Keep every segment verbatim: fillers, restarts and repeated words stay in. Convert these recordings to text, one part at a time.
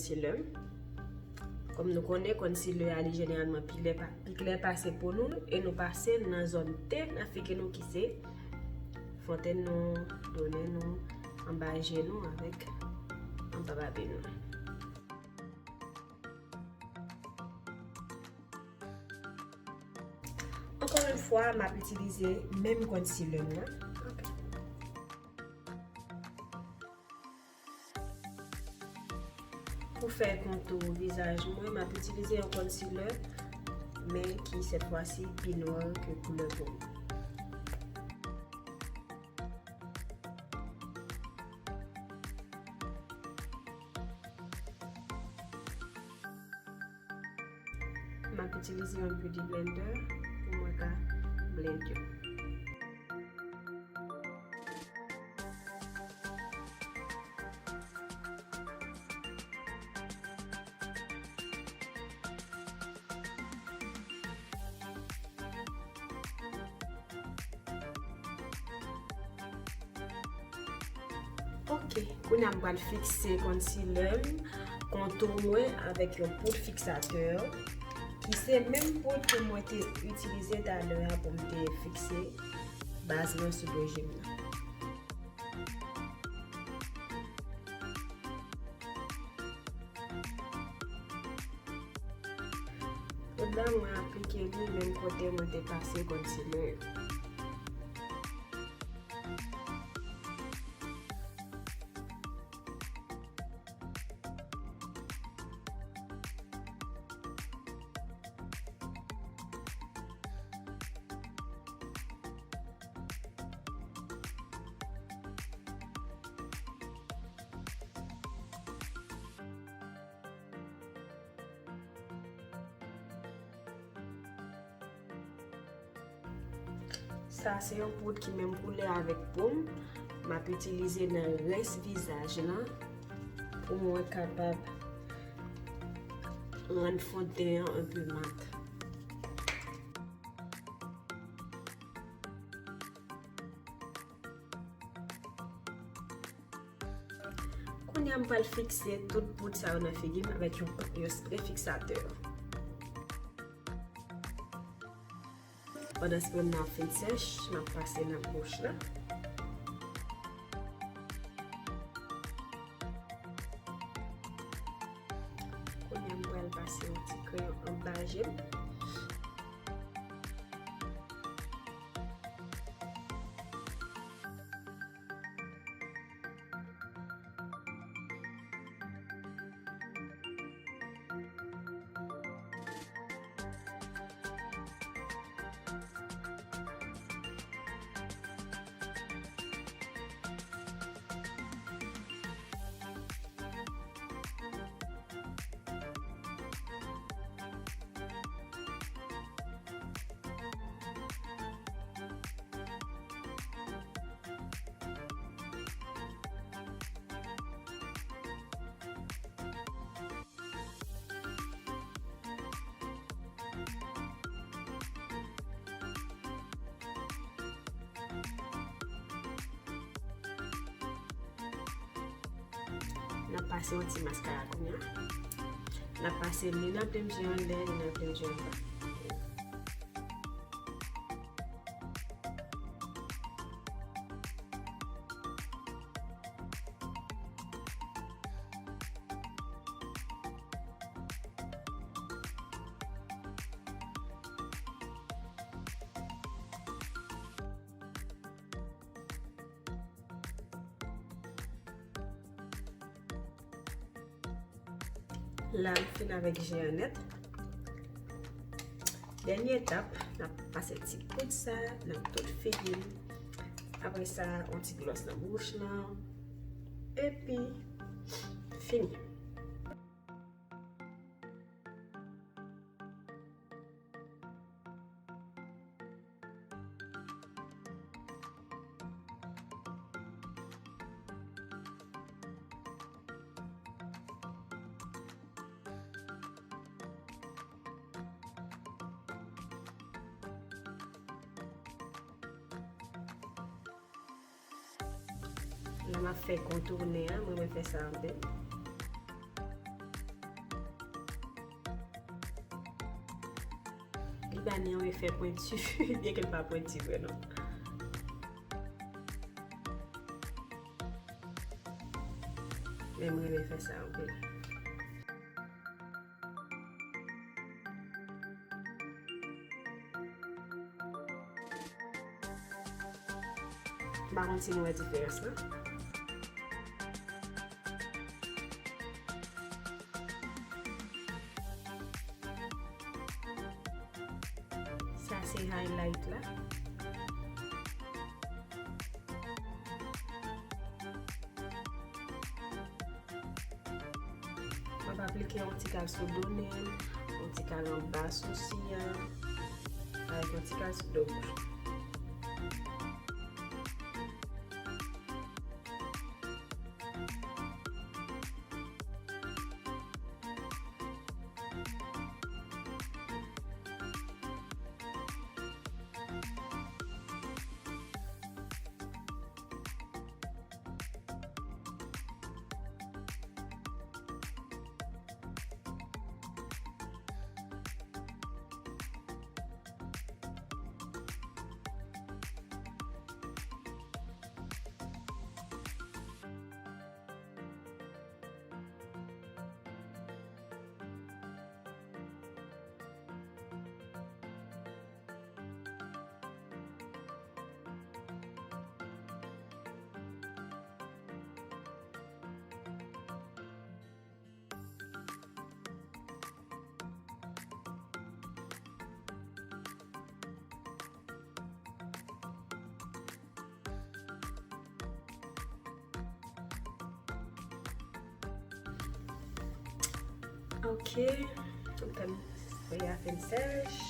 Concealer. Kòm nou konnen, concealer a li jeneralman pi klè pa-, pi klè pase po nou, e nou pase l nan zòn T nan figi nou ki se fontenn nou, do nen nou, anba je nou avèk anba babe nou. Ankò yon fwa, m ap itilize menm concealer mwen. Pou fè kontou vizaj mwen, m ap itilize yon concealer, men ki sèt fwa si pi nwa ke koulè po m. M ap itilize yon beauty blender pou mwen ka blend yo. Ok, kounye a m pral fikse concealer m, kontou mwen avèk yon poud fiksatè, ki se menm poud ke mwen te itilize talè a pou m te fikse baz mwen sou do je m nan. Poud la, mwen aplike li menm kote mwen te pase concealer yo. Sa se yon poud ki menm koulè avèk po m. M ap itilize nan rès vizaj lan pou mwen kapab rann fon de an enpe mat. Kounye a m pral fikse tout poud sa yo nan figi m avèk yon, yon spre fiksatè. Pandan spre m nan ap fin sèch, m ap pase nan bouch la. Kounye a m pral pase yon ti kreyon anba je m. N ap pase yon ti maskara kounye a. N ap pase li nan plim je anndan, li nan plim je anndan. La, m fin avèk je an nèt. Dènye etap, n ap pase ti poud sa nan tout figi m. Apre sa, yon ti glòs nan bouch lan. Epi, fini. Lè m ap fè kontou nen an, mwen renmen fè sa anpil. Gade yon efè pwenti, byenke l pa pwenti vre non. Men m renmen fè sa anpil. M pa konn si nou wè diferans lan. Sa se highlight la. M ap aplike yon ti kal sou do nen, yon ti kal anba sousi a, avèk yon ti kal sou do bouch. Ok, m tann fèy a fin sèch.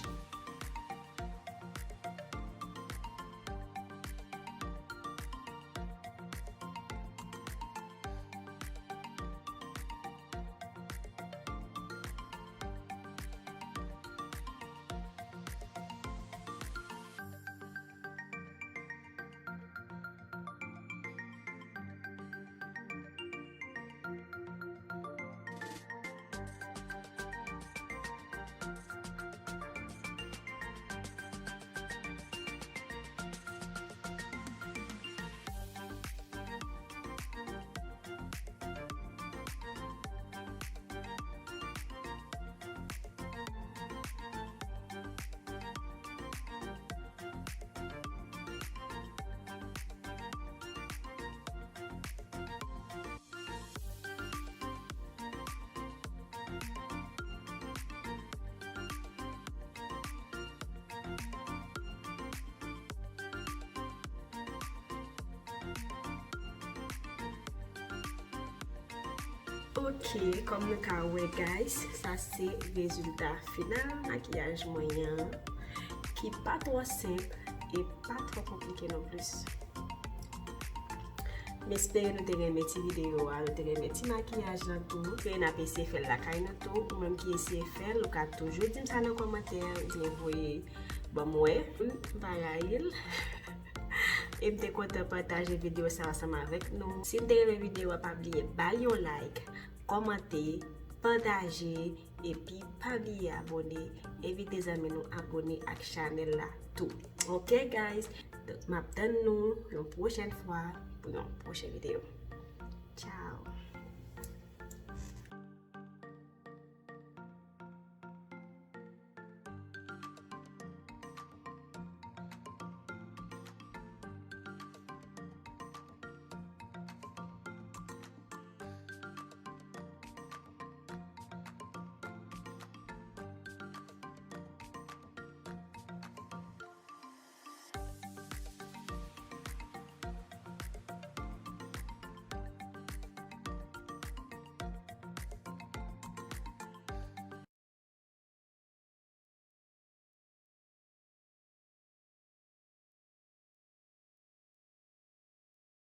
Ok, kòm nou ka wè, guys, sa se rezilta final makiyaj mwen an, ki pa twò senp e pa twò konplike non plis. M espere nou te renmen ti videyo a, nou te renmen ti makiyaj lan tou. Espere n ap eseye fè l lakay nou tou. Ou menm ki eseye fè l, ou ka toujou di m sa nan kòmantè, oubyen voye ban m wè. M pa rayi l. E m te kontan pataje videyo sa ansanm avèk nou. Si n te renmen videyo a, pa bliye ba l yon like, kòmante, pataje, epi pa bliye abòne. Envite zanmi nou abòne ak chanèl la tou. Ok, guys? Donk, m ap tann nou yon pwochèn fwa pou yon pwochen videyo. Tchao!